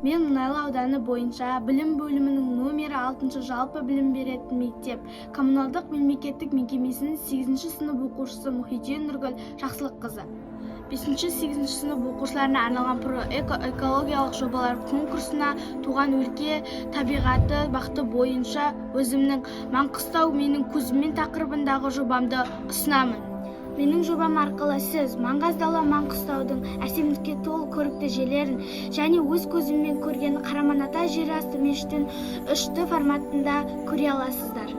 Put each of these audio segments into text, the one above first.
Мен Мұнайлы ауданы бойынша білім бөлімінің номері 6 жалпы білім беретін мектеп коммуналдық мемлекеттік мекемесінің 8 сынып оқушысы Мұхитдин Нұргүл Жақсылыққызы. 5-8 сынып оқушыларына арналған ПроЭко экологиялық жобалар конкурсына туған өлке табиғаты бағыты бойынша өзімнің Маңғыстау менің көзіммен тақырыбындағы жобамды ұсынамын. Менің жобам арқылы сіз маңғаз дала Маңғыстаудың әсемдікке толы көрікті жерлерін және өз көзіммен көрген Қараман ата жерасты мешітін 3D форматында көре аласыздар.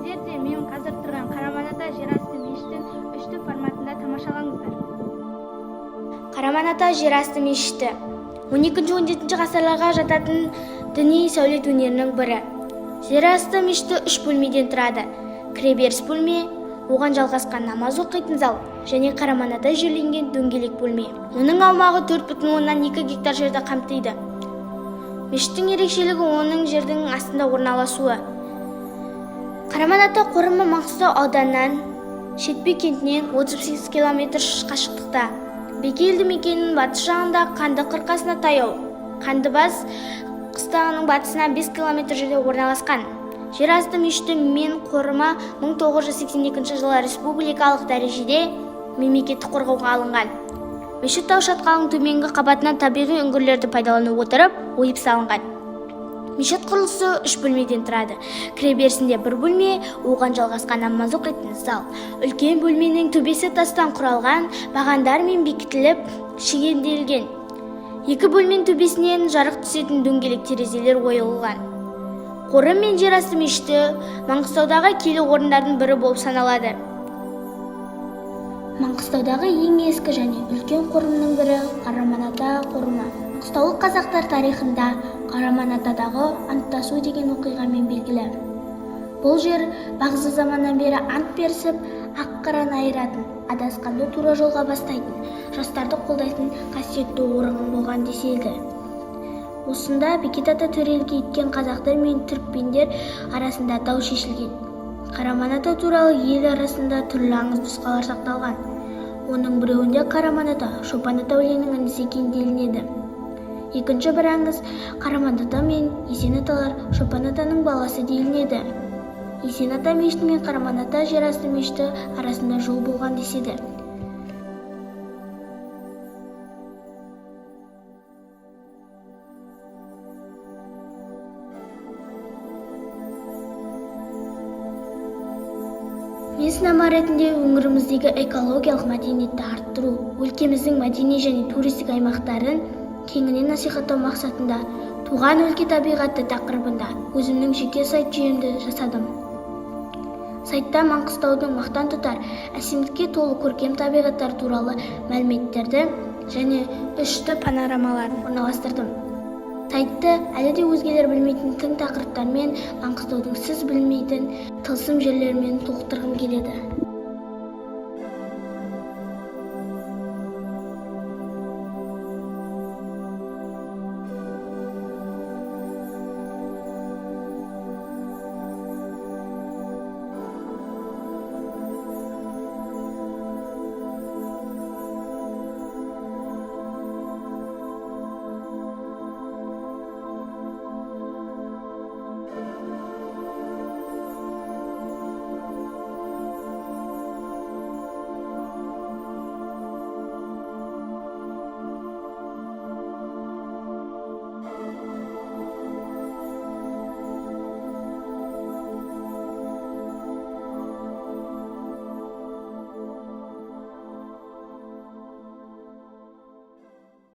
Сіздер де мен қазір тұрған Қараман ата жерасты мешітін 3D форматында тамашалаңыздар. Қараман ата жерасты мешіті 12-17 ғасырларға жататын діни сәулет өнерінің бірі. Жерасты мешіті 3 бөлмеден тұрады. Кіреберіс бөлме, оған жалғасқан намаз оқитын зал және Қараман ата жерленген дөңгелек бөлме. Оның аумағы 4,2 гектар жерді қамтиды. Мешіттің ерекшелігі оның жердің астында орналасуы. Қараман ата қорымы Маңғыстау ауданынан Шетпе кентінен 38 километр қашықтықта. Беке елді мекенінің батыс жағында Қанды қырқасына таяу, Қандыбас қыстағының батысынан 5 километр жерде орналасқан. Жерасты мешіті мен қорымы 1982 жылы республикалық дәрежеде мемлекеттік қорғауға алынған. Мешіт тау шатқалының төменгі қабатынан табиғи үңгірлерді пайдалана отырып ойып салынған. Мешіт құрылысы 3 бөлмеден тұрады. Кіреберісінде бір бөлме, оған жалғасқан намаз оқитын зал. Үлкен бөлменің төбесі тастан құралған бағандармен бекітіліп, шегенделген. Екі бөлменің төбесінен жарық түсетін дөңгелек терезелер ойылған. Қорым мен жерасты мешіті Маңғыстаудағы киелі орындардың бірі болып саналады. Маңғыстаудағы ең ескі және үлкен қорымның бірі Қараман ата қорымы. Маңғыстаулық қазақтар тарихында Қараман атадағы анттасу деген оқиғамен белгілі. Бұл жер бағзы заманнан бері ант берісіп, ақ қараны айыратын, адасқанды тура жолға бастайтын, жастарды қолдайтын қасиетті орын болған деседі. Осында Бекет ата төрелік еткен қазақтар мен түрікпендер арасында дау шешілген. Қараман ата туралы ел арасында түрлі аңыз нұсқалар сақталған. Оның біреуінде Қараман ата Шопан ата әулиенің інісі екені делінеді. Екінші бір аңыз Қараман ата мен Есен аталар Шопан атаның баласы делінеді. Есен ата мешіті мен Қараман ата жерасты мешіті арасында жол болған деседі. Мен сынама ретінде өңіріміздегі экологиялық мәдениетті арттыру, өлкеміздің мәдени және туристік аймақтарын кеңінен насихаттау мақсатында туған өлке табиғаты тақырыбында өзімнің жеке сайт жүйемді жасадым. Сайтта Маңғыстаудың мақтан тұтар әсемдікке толы көркем табиғаттар туралы мәліметтерді және 3D панорамаларын орналастырдым. Сайтты әлі де өзгелер білмейтін тың тақырыптармен, Маңғыстаудың сіз білмейтін тылсым жерлерімен толықтырғым келеді.